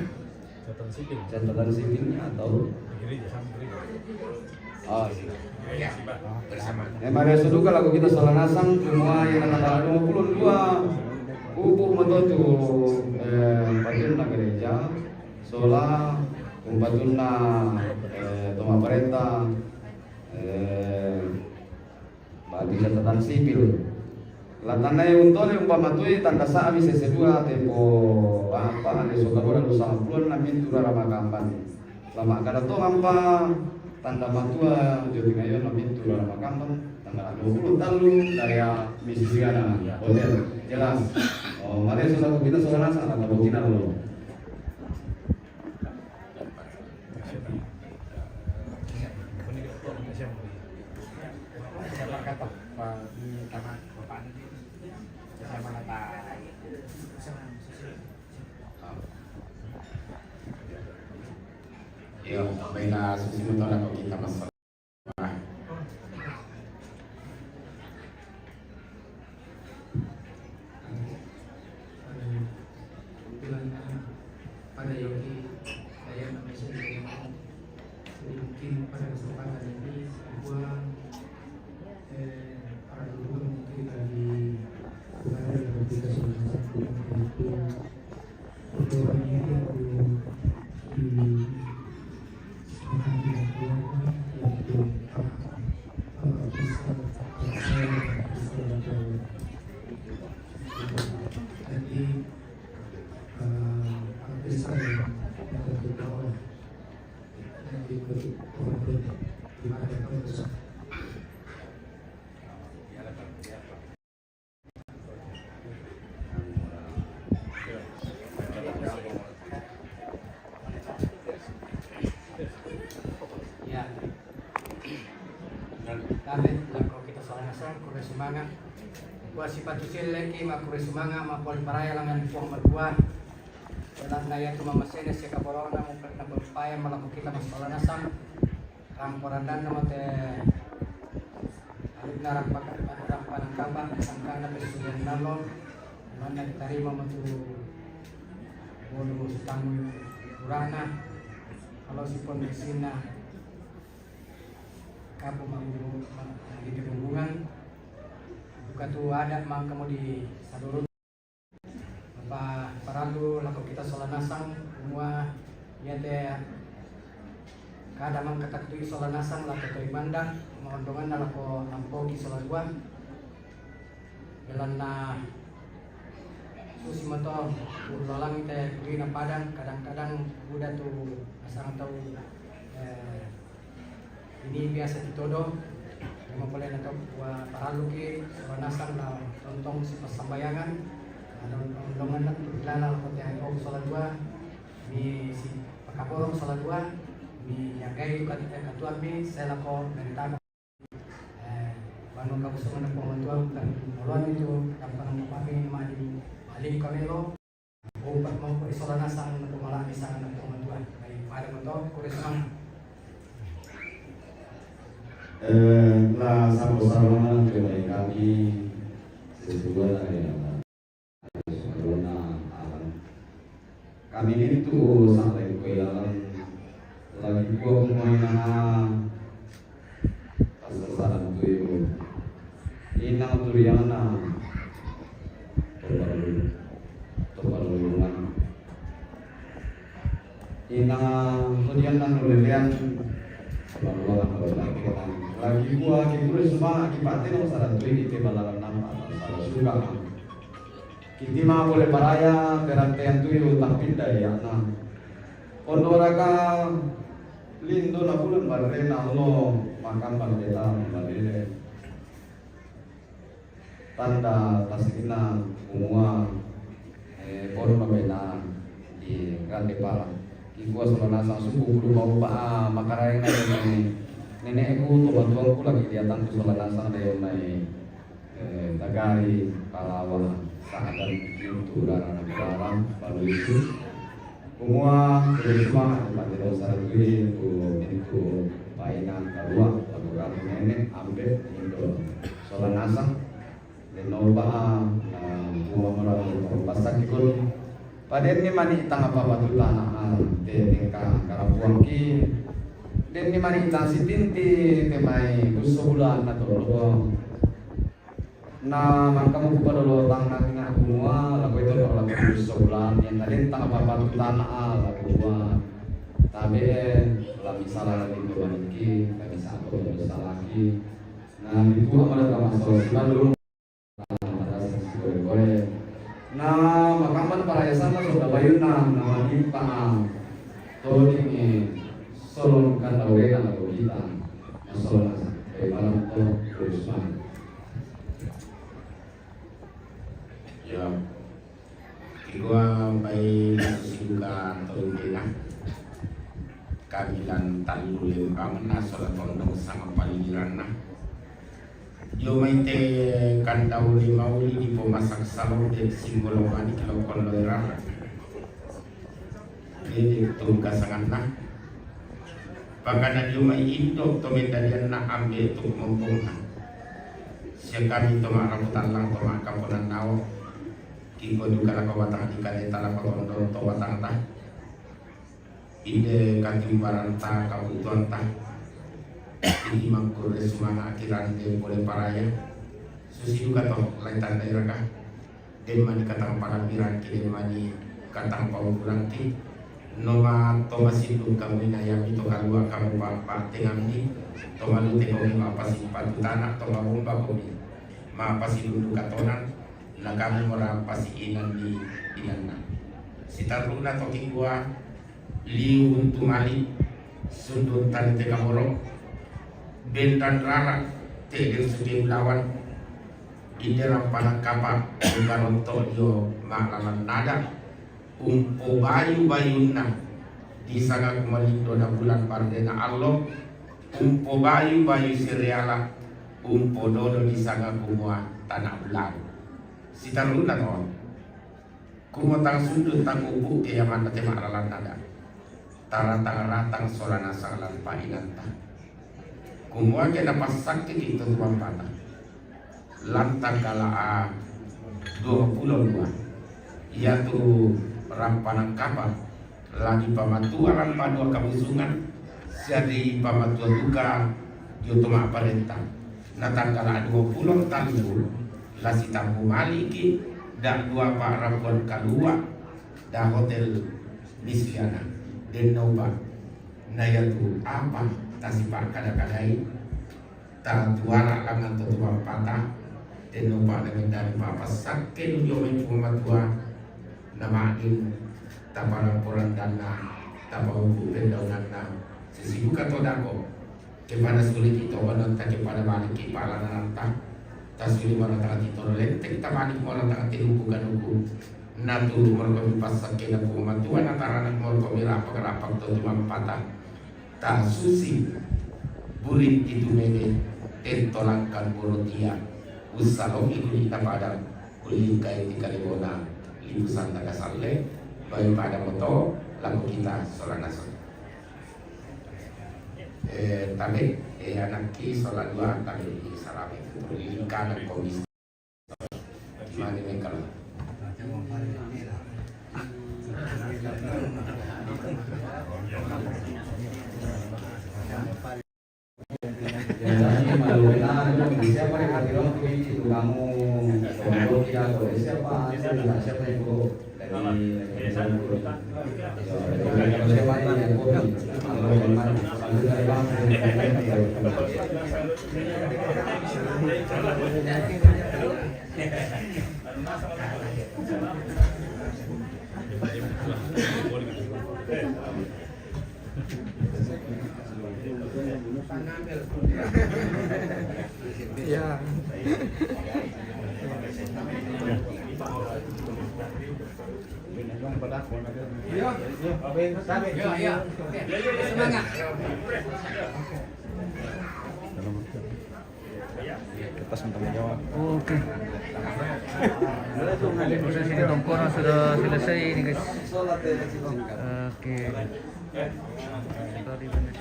Catatan sipil. Catatan sipilnya atau? Gereja, sama gereja. Oh, iya. Gereja, bersama. Eh, Maria Suduka lagu kita salah nasang semua yang kata dua puluh dua. Pupuk moto tu, eh, patun na gereja, sola, umpatunna, eh, toma parenta, eh, bagi catatan sipil. Latanai untole umpama tui tanda sa'mi sesedua tempo apa, ande soka bola dua sampulon na mintu rara makamban. La makkada tongeng pa tanda matua jo tingayo na mintu rara makamban, tanggal dua puluh tallu daya Misriana hotel. Jelas. Oh, mari sudah kita soal rasa tanda bukina dulu. Iyo, maina susi mutona ko kita masalah. Pada yoki, saya namanya sendiri. Jadi mungkin pada kesempatan ini, semua, eh, para guru mungkin lagi berada dalam tugas yang sangat berat, yaitu Ya. Dan kami, lako kita sola nasang, kure sumanga'. Kua sipatu silleki, makkure sumanga', mappole paraya langan Puang Matua. Belanna iatu mamasena sia kabolona, mupaya malako kita massola nasang. Rampo randanna mate alukna rampa, rampa nangkapa, sangkana pessulian nallo, manna ditarima matu bolu sutamu urana, kalau sipon mesinna kapu mangu-, mangu-, di Pegunungan, buka tu ada mangka mau di Sadurung. Pa-, parallu lako kita sola nasang, kumua iate kada mangkataktui sola nasang lako Torimanda, maondonganna lako Nampoki sola dua. Belanna susi mato, urlalang te kurina padang, kadang-kadang udah tu asang tau Eh, ini biasa ditodo, memang boleh na to, wa parallu ki, wa nasang na tontong si passambayangan, na don-, dongan na tu kilala lako te ko sola dua, mi si pakaborong sola dua, mi yagai tu kat-, eh, katuan mi, saya lako merintah. Eh, banu kabusungan na pamatuan, tapi muluan itu, dampang kami madi, balik kami lo. Umpat mau ko isola nasang na pemala di sana na pematuan. Baik, pada motor, kure semangat. Eh, la sabo-sabo na kemai kami sesuai na kena. Corona alam. Kami ini tu sangat ko ilalang lagi kuat kumain na. Pasasaran tuyu. Inang turiana. Topalu-, topalulungan. Inang turiana nulelean. Topalulungan, topalulungan. Lagi kuat, ki pure suma, ki pate no saran tuyu, ki te balaran nampak, saran suka. Kiti ma pole paraya, perantean tuyu, tapinda ya na. Ondo raka lindo na bulan barre na lo, makan barre ta barre. Tanda tasina kumua, eh, pon mabena di Grande Pala. Kikua sola nasang suku kudu mau pa, ah, makaraeng na nene. Neneku, to batuangku lagi dia tangku sola nasang da mai, eh, tagari palawa sa'adan itu rara-rara balu itu. Kumua, kudu suma, mate dosa kui, ku, ku, paina, kalua, lagu ratu nene, ambe, indo. Sola nasang, denoba, na, kumua mara, pasakikun. Paden ni mani tanga papa tutana, ah, te, tengka, karapuang ki. Den ni mani tang sitinti, te mai, buso bulan na tolo. Na mangkamu kupadolo tang na tina kumua, lako itu lako lako buso bulan, yang tadi tang apa-apa tu tanah, ah, lako buat. Tabe, la misala lagi tu maniki, la misala tu salaki. Na, itu amal agama sosial dulu. Na, makaman para yasana soda bayuna, na manipa, todingi, solon kanda wena lako kita. Masola, kay malam to, terus man. Ya. Kikua bai suka tondena. Kabilan talu lembang na sola tondong sama paligiran na. Yo mai te kandau lima uli di pomasak salong de simbolo mani kilo kondo erara. Dede tungka sanganna. Pakana dio mai indo to mendalianna ambe tu mompongna. Sia kami to ma'rapu tallang to ma'kaponan nao. Kiko duka lako batang di kade tala kotondo to batangta. Inde katiumbaranta kabutuhanta. Ini mangkurre sumanga akirande pole paraya. Susi duka to lai tandai raka. Den mani katang palambiranki, den mani katang paungkuranki. Noma to masindung kamu inayami to kalua kamu pa, pa tengamni. To malute komi mapasi patu tana, to mabomba komi mapasi dundu katonan. Na kamu mora pasi inan di inanna. Sitaruna to kikua liu untu mali sundun tani te kamoro. Bendan rara te den suke ulawan. Inde rampana kapa, umbaronto dio ma'lalan nada, umpobayu-bayunna, disanga kumalindo na bulan pardena allo, umpobayu-bayu sereala, umpododo disanga kumua tanah bulan. Sitaruna to. Kumua tang sundun tang upu ke yamanna te ma'lalan nada. Taratang-ratang sola nasang lan pa'inanta. Kumua ke napassakke ki to tuampata. Lan tanggala a dua pulo dua. Iatu rampana kapa la dipamatua rampa dua kabusungan, sia dipamatua duka dio to ma'parenta. Na tanggala dua pulo tallu la sitammu maliki, da dua pa'rapuan kalua, da hotel Misliana, dennoba. Na iatu apa tasipakkada-kadai, tatuara langan to tuampata, dennoba na mendani mapassakke nu dio mai Puang Matua, na ma'din taparamporandanna, tapauku pendaunanna, Sibuka todako. Kepada suli kito mananta kepada balik kipala nananta. Tasuli mananta katito lente kita balik mananta katiluku kanuku. Natulu morkomi pasakena pumatuan antaranak morkomi rapak-rapak to tumampata. Tasusi burin titumene tentolangkan borotia. Usalomi kulita padang ulingkai ti kalibona. Lipusan tagasalle. Baik pada moto laku kita solanaso. Eh, tabe, eh, anakki sola dua tabe di salame tu lingkaran komisi. Mani mekal. Jadi malu na, siapa yang hati orang tu itu kamu, siapa, siapa yang itu. Ya. Semangat. Kita sama-sama jawab. Oke. Proses ini Tongkonan sudah selesai ini, guys. Oke. Tadi benar.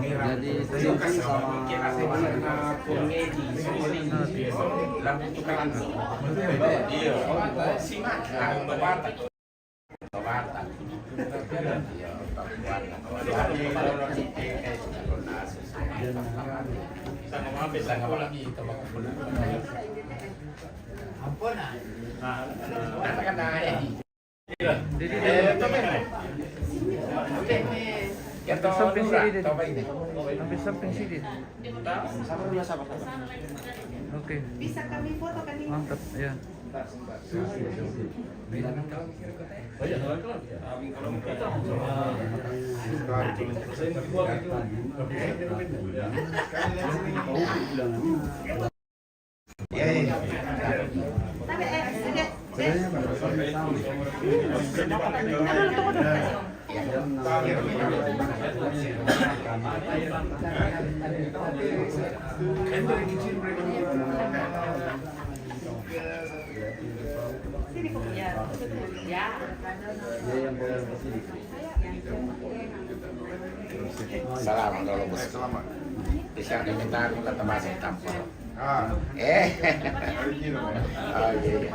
Jadi, sama Hampir samping sini deh. Hampir samping sini. Oke. Bisa kami foto kan ini? Mantap, ya. Salam dulu, Bos. Bisa diminta aku kata bahasa tampol. Ah. Eh. Oh, iya, iya.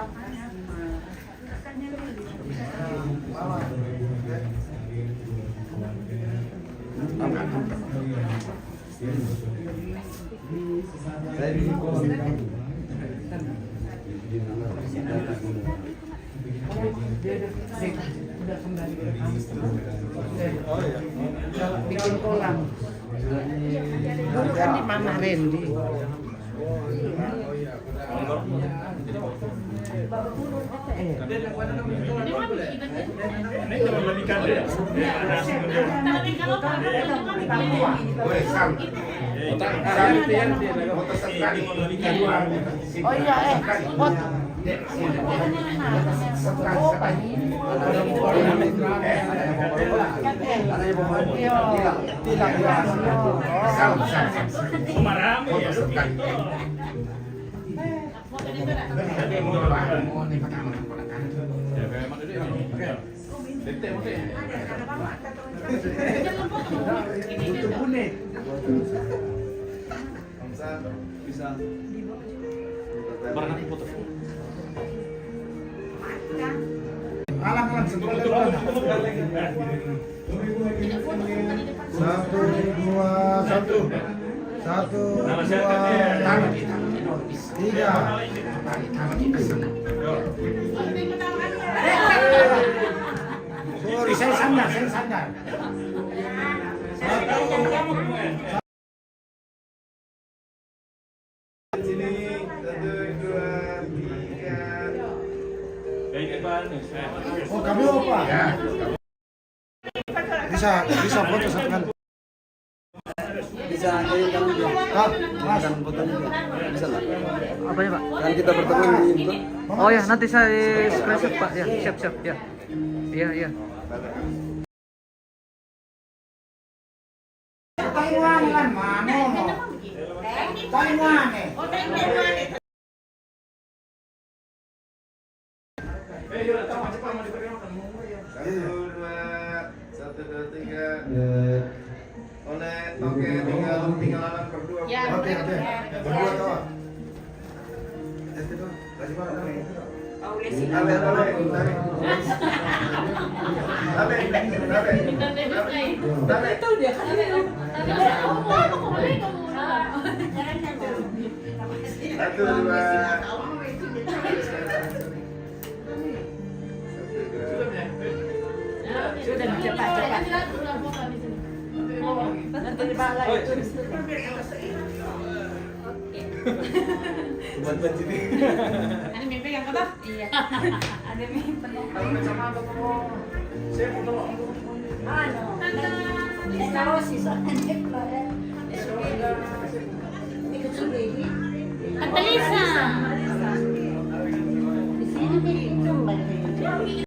Bikin kolam. Dulu kan di Mama Randy. Oh iya, eh, buat. Bisa, bisa. Barang aku foto. Alang, alang, sebelah depan. Satu, dua, satu. Satu, dua, tiga. Sorry, saya sandar, saya sandar. Satu. Sini, satu, dua, tiga. Yang depan, Oh, kami apa? Bisa, bisa foto sa kan? Bisa, ayo kami dia. Ha? Mas, foto dia. Bisa lah. Apanya, Pak? Kan kita bertemu di itu. Oh ya, nanti saya screenshot, Pak. Ya, siap, siap, ya. Iya, iya. Taiwan lan mano no. Taiwan eh. Satu, dua, satu, dua, tiga. Oleh toke tinggal, tinggal anak berdua. Ya. Oke, oke. Berdua toh. Itu tuh, tadi mana? Tabe, tabe, tabe. Tabe, tabe. Tabe. Itu dia. Satu, dua. Sudah, cepat, cepat. Nanti di bawah itu. Buat baju ini. Ada mimpi yang apa? Iya. Ada mimpi. Kalau kacamata tuh, saya mau tolong. Ano? Ito si Sonia Flores. Ito si Baby. Ate Lisa. Sino ba ito?